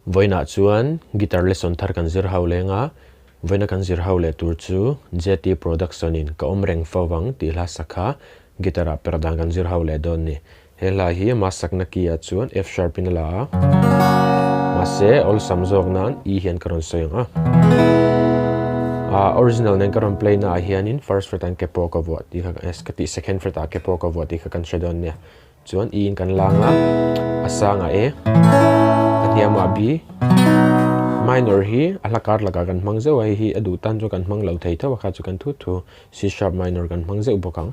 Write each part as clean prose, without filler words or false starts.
Vawiinah chuan guitar lesson thar kan zir ho leng a, vawiina kan zir ho leh tur chu JT Production in ka awm reng fo vang tih hla sak kha guitar ah per dan kan zir ho leh dawn ni. He hla hi ama sakna key ah chuan F sharp in a la a, mahse awlsam zawk nan E hian ka rawn sawi ang a. A original nen ka rawn play na ah hianin first fret ah ke pawh ka vuah tih kha ka tih second fret ah ke pawh ka vuah tih kha kan hre dawn nia. Chuan E in kan lang a, a sangah A, a hniamah B. Minor hi a hla kar lakah kan hmang zeuh a, hei hi a duh tan chu kan hmang lo thei tho a, kha chu kan thu thu C sharp minor kan hmang zeuh bawk ang.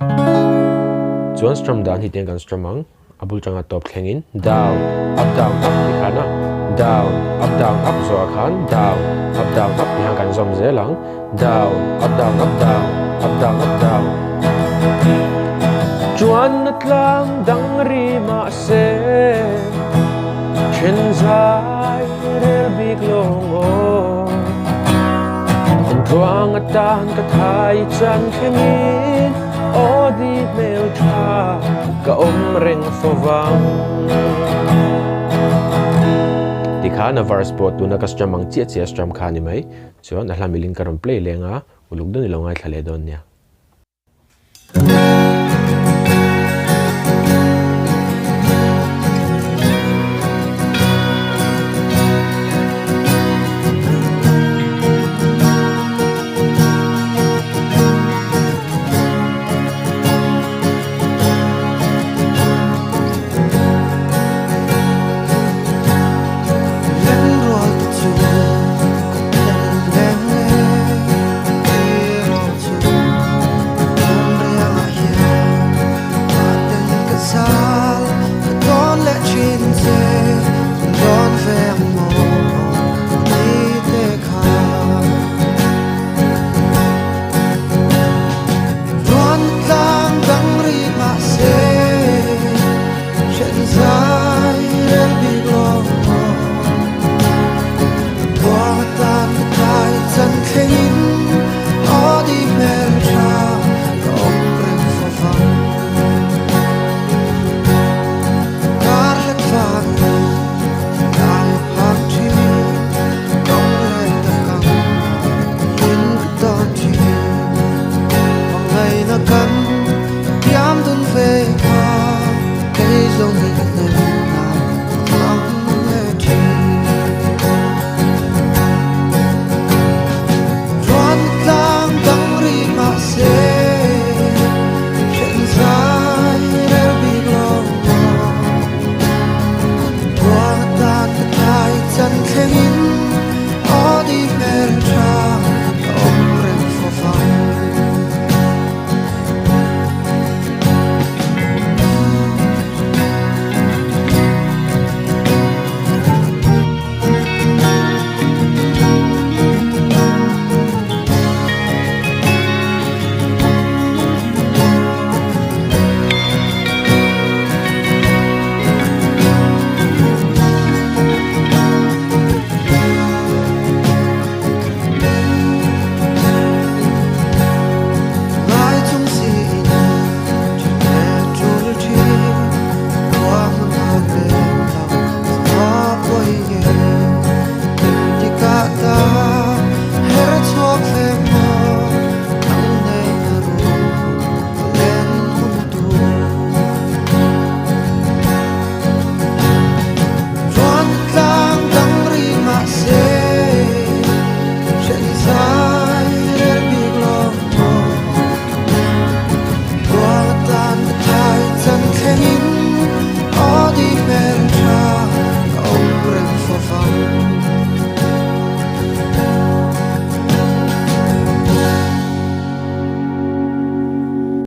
Chuan strum dan hi tiang kan strum ang, a bul tanga tawp thlengin down, up down up ti khan a, down, up down up zawhah khan down, up down up ti khan kan zawm zel ang, down, up down up down, up down up down. Chuan na tlang dang ri mahse then zai rel bik lo ngaw. Kan tluang atan ka thai chan thlengin aw di hmel tha ka awm reng fo vang. Tikhan a verse pawh tuna ka strum ang chiah chiah strum kha a ni mai. Chuan a hla milin ka rawn play leng a, uluk deuh ni lo ngaithla leh dawn nia.